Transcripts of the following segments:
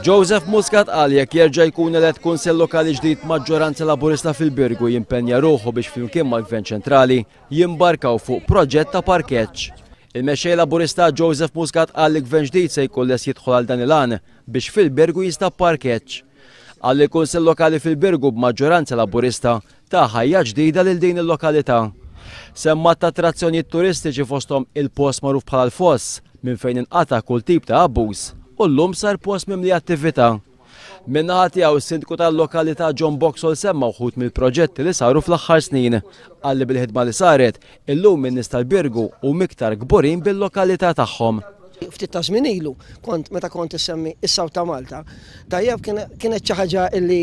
Joseph Muscat qal jekk jerġa' jkun elett Kunsill Lokali ġdid b'maġġoranza Laburista fil-Birgu jimpenja ruħu biex flimkien mal-Gvern Ċentrali jimbarkaw fuq proġett ta' parkeġġ. Il-Mexxej Laburista Joseph Muscat qal li Gvern ġdid se jkun lest jidħol għal dan il-għan biex fil-Birgu jinstab parkeġġ. Qal li l-Kunsill Lokali fil-Birgu b'maġġoranza Laburista ta ħajja ġdida lil din il-lokalità. Semma għadd ta' attrazzjonijiet turistiċi fosthom il-post magħruf bħala l-Foss minn fejn inqata' kull tip ta' abbuż u llum sar post mimli attività. Min-naħa tiegħu s-Sindku tal-lokalità John Boxall semma wħud mill-proġetti li saru fl-aħħar snin. Qal li bil-ħidma li saret, illum in-nies tal-Birgu huma iktar kburin bil-lokalità tagħhom. Ftit ta' żmien ilu, kont meta kont issemmi is-South ta' Malta, tajjeb kienet xi ħaġa li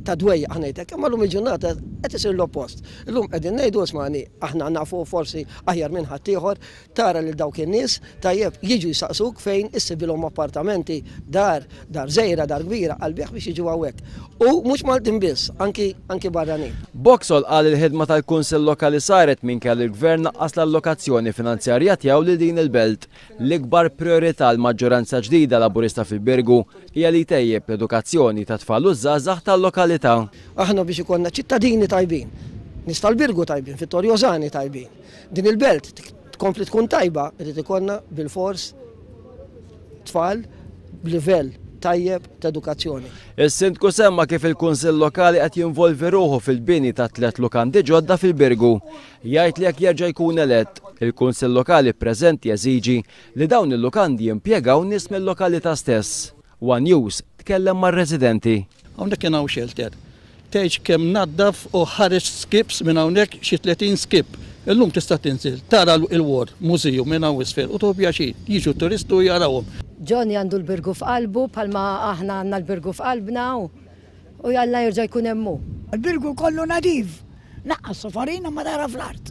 ta' dwejjaq ħa ngħidlek, imma llum il-ġurnata qed isir l-oppost. Illum qegħdin ngħidu ismagħni aħna nafu forsi aħjar minn ħaddieħor, tara lil dawk in-nies, tajjeb, jiġu jsaqsuk fejn issibilhom appartamenti, dar, dar żgħira, dar kbira, għall-bejgħ biex jiġu hawnhekk. U mhux Maltin biss, anki anki barranin. Boxall qal li l-ħidma tal-Kunsill Lokali saret minkejja li l-Gvern naqqas l-allokazzjoni finanzjarja tiegħu lil din il-belt. L-ikbar prijorità għall-maġġoranza ġdida Laburista fil-Birgu hija li jtejjeb l-edukazzjoni tat-tfal u ż-żgħażagħ tal-lokalità. Aħna biex ikollna ċittadini tajbin, nies tal-Birgu tajbin, Vittorjosani tajbin, Din il-belt tkompli tkun tajba, irid ikollna bilfors tfal b'livell tajjeb ta' edukazzjoni. Is-Sindku semma kif il-Kunsill Lokali qed jinvolvi ruħu fil-bini ta' tlett lukandi ġodda fil-Birgu. Jgħid li jekk jerġa' jkun elett, il-Kunsill Lokali preżenti jeżiġi li dawn il-lukandi jimpjegaw nies mil-lokalità stess. One News tkellem mar-residenti. Hawnhekk kien hawn shelter. Tgħidx kemm naddaf u ħareġ skips minn hawnhekk xi 30 skip. Illum tista' tinżel tara l-war museum minn hawn isfel u tieħu pjaċir. Jiġu t-turisti u jarawhom. Johnny għandu l-Birgu f'qalbu bħalma aħna għandna l-Birgu f'qalbna u jalla jerġa' jkun hemm hu. Il-Birgu kollu nadif. Naqqas sofarina ma tara fl-art.